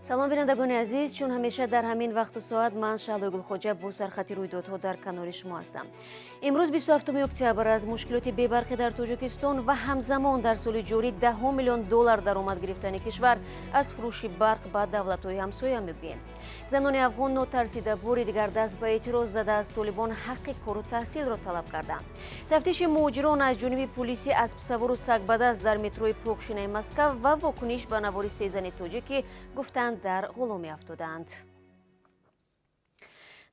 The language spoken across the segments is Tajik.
Салом, бинандагони азиз. Чун ҳамеша дар ҳамин вақту соат, ман, Шаҳлои Гулхоҷа, бо сархати рӯйдодҳо дар канори шумо ҳастам. Имрӯз, 27 октябр, аз мушкилоти бебарқӣ дар Тоҷикистон ва ҳамзамон дар соли ҷорӣ даҳҳо миллион доллар даромад гирифтани кишвар аз фурӯши барқ ба давлатҳои ҳамсоя мегӯем. Занони афғон нотарсида бори дигар даст ба эътироз зада, аз Толибон ҳаққи кору таҳсилро талаб карданд. Тафтиши муҳоҷирон аз ҷониби пулиси аспсавору сагбадаст дар метрои Прокшинаи Москав ва вокуниш ба навори се зани тоҷик, ки гуфтанд, дар ғуломӣ афтодаанд.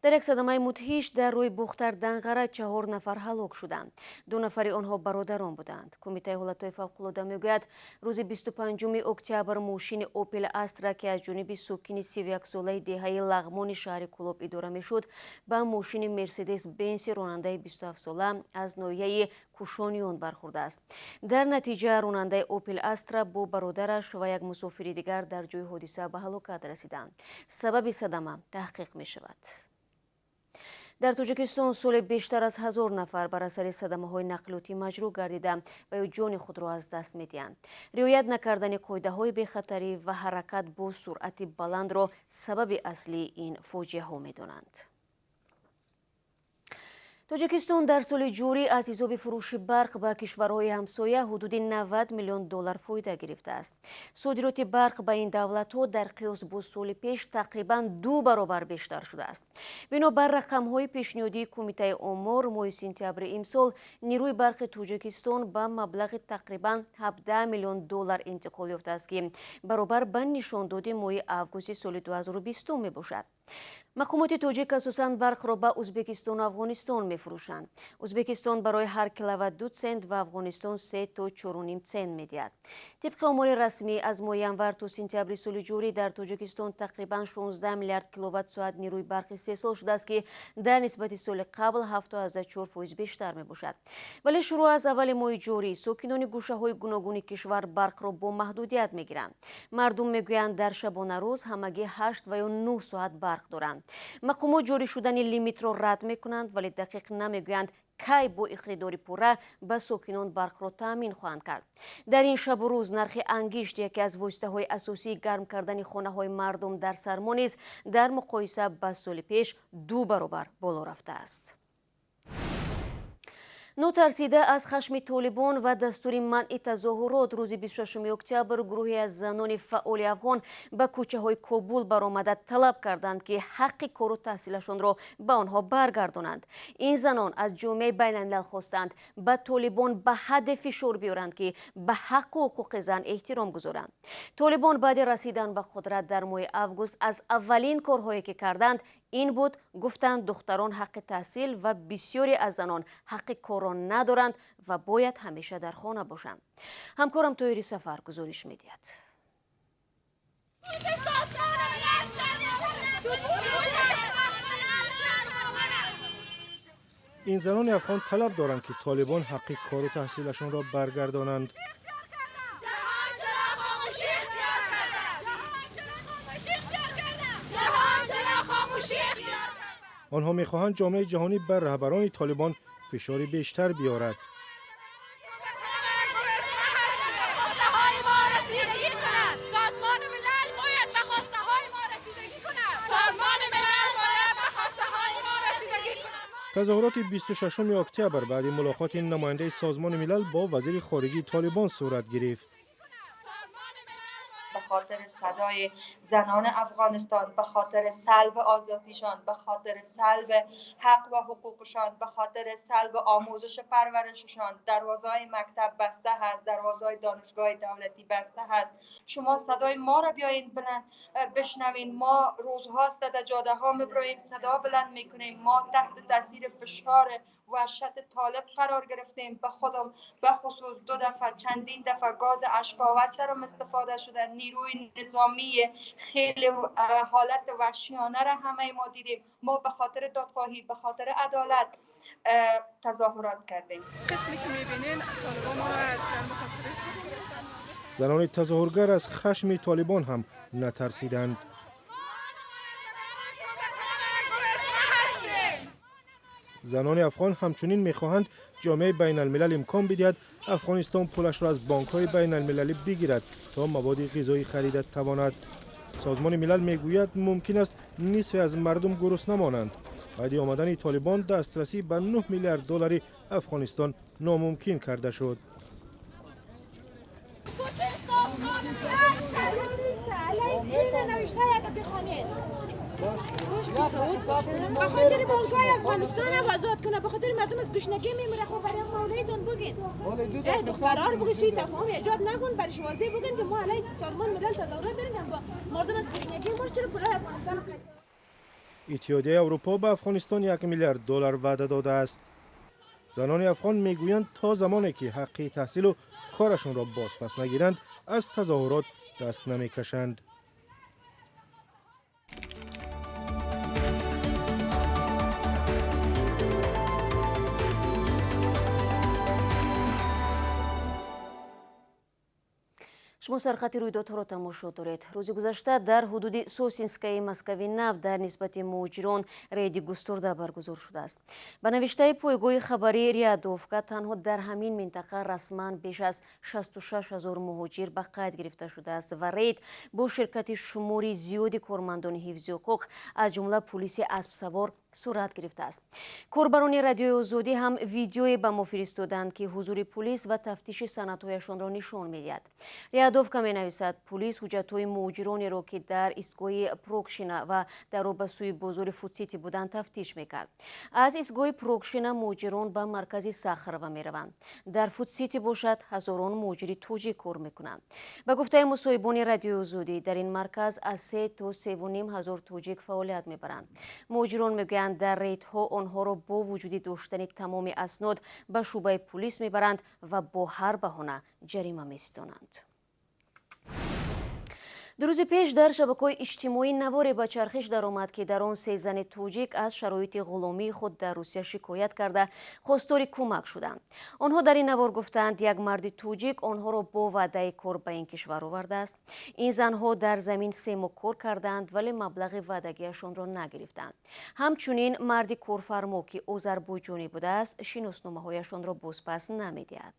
Дар як садамаи мудҳиш дар рӯи Бохтар Данғара чаҳор нафар ҳалок шуданд. Ду нафари онҳо бародарон буданд. Кумитаи ҳолатҳои фавқулода мегӯяд, рӯзи 25 октябр мошини Опел Астра, ки аз ҷониби сокини 31-солаи деҳаи Лағмони шаҳри Кӯлоб идора мешуд, ба мошини Мерседес Бенси ронандаи 27-сола аз ноҳияи Кушониён бархӯрдааст. Дар натиҷа ронандаи Опел Астра бо бародараш ва як мусофири дигар дар ҷои ҳодиса ба ҳалокат расиданд. Сабаби садама таҳқиқ мешавад. Дар Тоҷикистон соли бештар аз 1000 нафар бар асари садамаҳои нақлиётӣ маҷрӯҳ гардида ва ё ҷони худро аз даст медиҳанд. Риоят накардани қоидаҳои бехатарӣ ва ҳаракат бо суръати баландро сабаби аслии ин фоҷиаҳо медонанд. Тоҷикистон дар соли ҷорӣ аз ҳисоби фурӯши барқ ба кишварҳои ҳамсоя ҳудуди 90 миллион доллар фоида гирифтааст. Содироти барқ ба ин давлатҳо дар қиёс бо соли пеш тақрибан ду баробар бештар шудааст. Бино бар рақамҳои пешниҳодии Кумитаи омор, моҳи сентябри имсол нерӯи барқи Тоҷикистон ба маблағи тақрибан 17 миллион доллар интиқол ёфтааст, ки баробар ба нишондоди моҳи августи соли 2020 мебошад. Мақомоти тоҷик асосан барқро ба Ӯзбекистону Афғонистон мефурӯшанд. Ӯзбекистон барои ҳар киловатт 2 цент ва Афғонистон 3 то 4,5 цент медиҳад. Тибқи омори расмӣ, аз моҳи январ то сентябри соли ҷорӣ дар Тоҷикистон тақрибан 16 миллиард киловатт соат нерӯи барқ истеҳсол шудааст, ки дар нисбати соли қабл 7,4% бештар мебошад. Вале шурӯъ аз аввали моҳи ҷорӣ сокинони гӯшаҳои гуногуни кишвар барқро бо маҳдудият мегиранд. Мардум мегӯянд, дар шабонарӯз ҳамагӣ 8 ва ё 9 соат барқ доранд. Мақомот ҷорӣ шудани лимитро рад мекунанд, вале дақиқ намегӯянд, кай бо иқтидори пурра ба сокинон барқро таъмин хоҳанд кард. Дар ин шабу рӯз нархи ангишт, яке аз воситаҳои асосии гарм кардани хонаҳои мардум дар сармо, низ дар муқоиса ба соли пеш ду баробар боло рафтааст. Нотарсида аз хашми Толибон ва дастури манъи тазоҳурот, рӯзи 26 октябр гурӯҳе аз занони фаъоли афғон ба кӯчаҳои Кобул баромада, талаб карданд, ки ҳаққи кору таҳсилашонро ба онҳо баргардонанд. Ин занон аз ҷомеаи байналмилал хостанд, ба Толибон ба ҳадде фишор биёранд, ки ба ҳаққу ҳуқуқи зан эҳтиром гузоранд. Толибон баъди расидан ба қудрат дар моҳи август аз аввалин корҳое, ки карданд, ин буд: гуфтанд, духтарон ҳаққи таҳсил ва бисёре аз занон ҳаққи корро надоранд ва бояд ҳамеша дар хона бошанд. Ҳамкорам Тоҳири Сафар гузориш медиҳад. Ин занони афғон талаб доранд, ки Толибон ҳаққи кору таҳсилашонро баргардонанд. Онҳо мехоҳанд ҷомеаи ҷаҳонӣ бар раҳбарони Толибон фишори бештар биёрад. Тазоҳуроти 26 октябр баъди мулоқоти намояндаи Созмони Милал бо вазири хориҷии Толибон сурат гирифт. به خاطر صدای زنان افغانستان، به خاطر سلب آزادیشان، به خاطر سلب حق و حقوقشان، به خاطر سلب آموزش پرورششان. دروازه‌های مکتب بسته هست، دروازه‌های دانشگاه دولتی بسته هست. شما صدای ما را بیاین بلند بشنوین. ما روزهاست در جاده ها میبرویم، صدا بلند میکنیم. ما تحت تاثیر فشار وحشت طالب قرار گرفتیم. به خودم به خصوص دو دفعه، چندین دفعه گاز اشک‌آور سرم استفاده شده. نیروی نظامی خیلی حالت وحشیانه را همه ما دیدیم. ما به خاطر دادخواهی، به خاطر عدالت تظاهرات کردیم. قسمی که میبینین، طالبان ما را در محاصره خود گرفتن. Занони тазоҳургар аз хашми Толибон ҳам натарсиданд. Занони афғон ҳамчунин мехоҳанд, ҷомеаи байналмилал имкон бидиҳад Афғонистон пулашро аз бонкҳои байналмилалӣ бигирад, то маводи ғизоӣ харида тавонад. Созмони Милал мегӯяд, мумкин аст нисфе аз мардум гурусна монанд. Баъди омадани Толибон дастрасӣ ба 9 миллиард доллари Афғонистон номумкин карда шуд. به خاطر بانک‌های افغانستان هم آزاد کنه، به خاطر مردم از گشنگی میمیره. خب برای مولایتون بگین، دخترها رو بگین سوی تفاهم ایجاد نکن، برش واضح بگین که ما علیه سازمان ملل تظاهرات داریم با مردم از گشنگی مرد. چرا پولای افغانستان؟ Иттиҳодияи Аврупо ба Афғонистон 1 миллиард доллар ваъда додааст. Занони афғон мегӯянд, то замоне ки ҳаққи таҳсилу корашонро бозпас нагиранд, аз тазоҳурот даст намекашанд. Шумо сархати рӯйдодҳоро тамошо доред. Рӯзи гузашта дар ҳудуди Сосинскаи Москави Нав дар нисбати муҳоҷирон рейди густурда баргузор шудааст. Ба навиштаи пойгоҳи хабарии Риадовка, танҳо дар ҳамин минтақа расман беш аз 66 ҳазор муҳоҷир ба қайд гирифта шудааст ва рейд бо ширкати шумори зиёди кормандони ҳифзи ҳуқуқ, аз ҷумла пулиси аспсавор, сурат гирифтааст. Корбарони Радиои Озодӣ ҳам видеое ба мо фиристоданд, ки ҳузури пулис ва тафтиши санадҳояшонро нишон медиҳад. Риадовка менависад, пулис ҳуҷҷатҳои муҳоҷиронеро, ки дар истгоҳи Прокшина ва дар роҳ ба сӯи бозори Фудсити буданд, тафтиш мекард. Аз истгоҳи Прокшина муҳоҷирон ба маркази Сахарова мераванд. Дар Фудсити бошад, ҳазорон муҳоҷири тоҷик кор мекунанд. Ба гуфтаи мусоҳибони Радиои Озодӣ, дар ин марказ аз 3 то 3,5 ҳазор тоҷик фаъолият мебаранд. Муҳоҷирон мегӯянд, дар рейдҳо онҳоро бо вуҷуди доштани тамоми аснод ба шӯъбаи пулис мебаранд ва бо ҳар баҳона ҷарима меситонанд. Ду рӯзи пеш дар шабакаҳои иҷтимоӣ наворе ба чархиш даромад, ки дар он се зани тоҷик аз шароити ғуломии худ дар Русия шикоят карда, хостори кӯмак шуданд. Онҳо дар ин навор гуфтанд, як марди тоҷик онҳоро бо ваъдаи кор ба ин кишвар овардааст. Ин занҳо дар замин 3 моҳ кор карданд, вале маблағи ваъдагиашонро нагирифтанд. Ҳамчунин марди корфармо, ки озарбойҷонӣ будааст, шиносномаҳояшонро бозпас намедиҳад.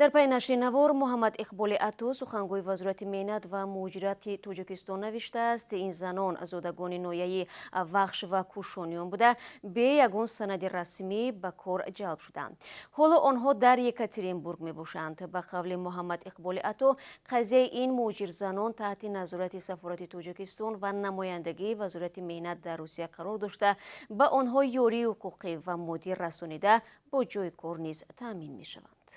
Дар пайи нашри навор Муҳаммад Иқболи Ато, сухангӯи Вазорати меҳнат ва муҳоҷирати Тоҷикистон, навиштааст, ин занон зодагони ноҳияи Вахш ва Кушониён буда, бе ягон санади расмӣ ба кор ҷалб шуданд. Ҳоло онҳо дар Екатеринбург мебошанд. Ба қавли Муҳаммад Иқболи Ато, қазияи ин муҳоҷирзанон таҳти назорати Сафорати Тоҷикистон ва намояндагии Вазорати меҳнат дар Русия қарор дошта, ба онҳо ёрии ҳуқуқӣ ва моддӣ расонида, бо ҷойи кор низ таъмин мешаванд.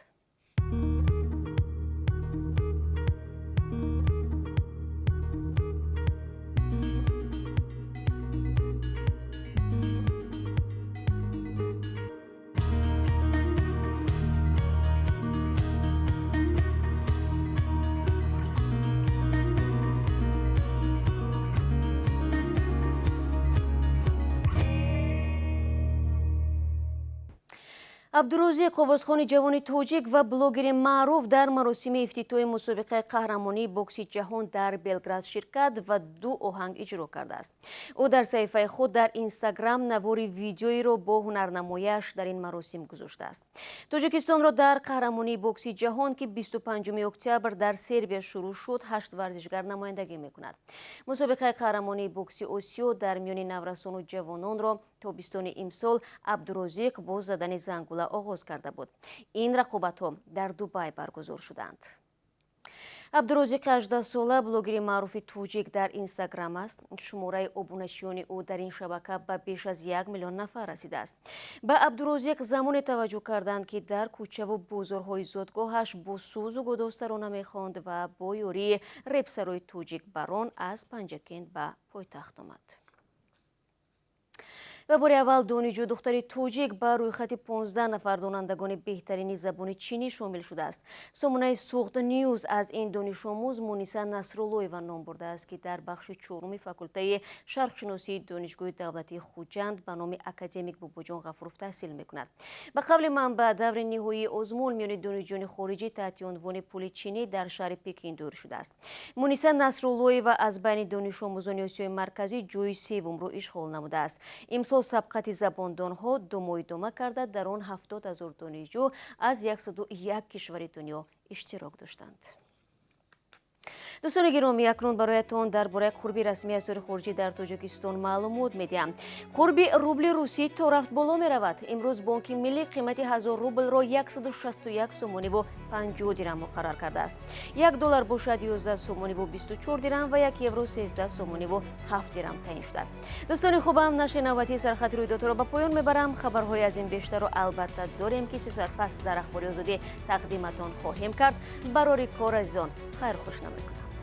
Абдурӯзиқ, овозхони ҷавони тоҷик ва блогери маъруф, дар маросими ифтитоҳи мусобиқаи қаҳрамонии бокси ҷаҳон дар Белград ширкат ва 2 оҳанг иҷро кардааст. Ӯ дар саҳифаи худ дар Инстаграм навори видеоиро бо ҳунарнамояш дар ин маросим гузоштааст. Тоҷикистонро дар қаҳрамонии бокси ҷаҳон, ки 25 октябр дар Сербия шурӯъ шуд, 8 варзишгар намояндагӣ мекунад. Мусобиқаи қаҳрамонии бокси Осиё дар миёни наврасону ҷавононро тобистони имсол Абдурозиқ бо задани зангула оғоз карда буд. Ин рақобатҳо дар Дубай баргузор шуданд. Абдурозиқи 18-сола блогери маъруфи тоҷик дар Инстаграм аст. Шумораи обуначиёни ӯ дар ин шабака ба беш аз 1 миллион нафар расидааст. Ба Абдурозиқ замоне таваҷҷӯҳ карданд, ки дар кӯчаву бозорҳои зодгоҳаш бо сӯзу гудоз тарона мехонд ва бо ёрии репсарои тоҷик Барон аз Панҷакент ба пойтахт омад. Ва бори аввал донишҷӯ духтари тоҷик ба рӯйхати 15 нафар донандагони беҳтарини забони чинӣ шомил шудааст. Сомонаи Суғд Ньюз аз ин донишомӯз Муниса Насруллоева ном бурдааст, ки дар бахши чоруми факултаи шарқшиносии Донишгоҳи давлатии Хуҷанд ба номи академик Бобоҷон Ғафуров таҳсил мекунад. Ба қавли манбаъ, даври ниҳоии озмун миёни донишҷӯёни хориҷӣ таҳти унвони пули чинӣ дар шаҳри Пекин доир шудааст. Муниса Насруллоева аз байни донишомӯзони Осиёи Марказӣ ҷои севумро ишғол намудааст. Имсол сабқати забондонҳо 2 моҳ идома карда, дар он 70 ҳазор донишҷӯ аз 101 кишвари дунё иштирок доштанд. Дӯстони гиромӣ, акнун бароятон дар бораи қурби расмии асъори хориҷӣ дар Тоҷикистон маълумот медиҳам. Қурби рубли русӣ то рафт боло меравад. Имрӯз Бонки Миллӣ қимати 1000 рублро 161 сомониву 50 дирам муқаррар кардааст. 1 доллар бошад 11 сомониву 24 дирам ва 1 евро 13 сомониву 7 дирам таъин шудааст. Дӯстони хубам, нашри навбатии сархати рӯйдодҳоро ба поён мебарам. Хабарҳои аз ин бештарро албатта дорем, ки 3 соат пас дар Ахбори Озодӣ тақдиматон хоҳем кард. Барори кор, азизон, хайр, хуш намекунам.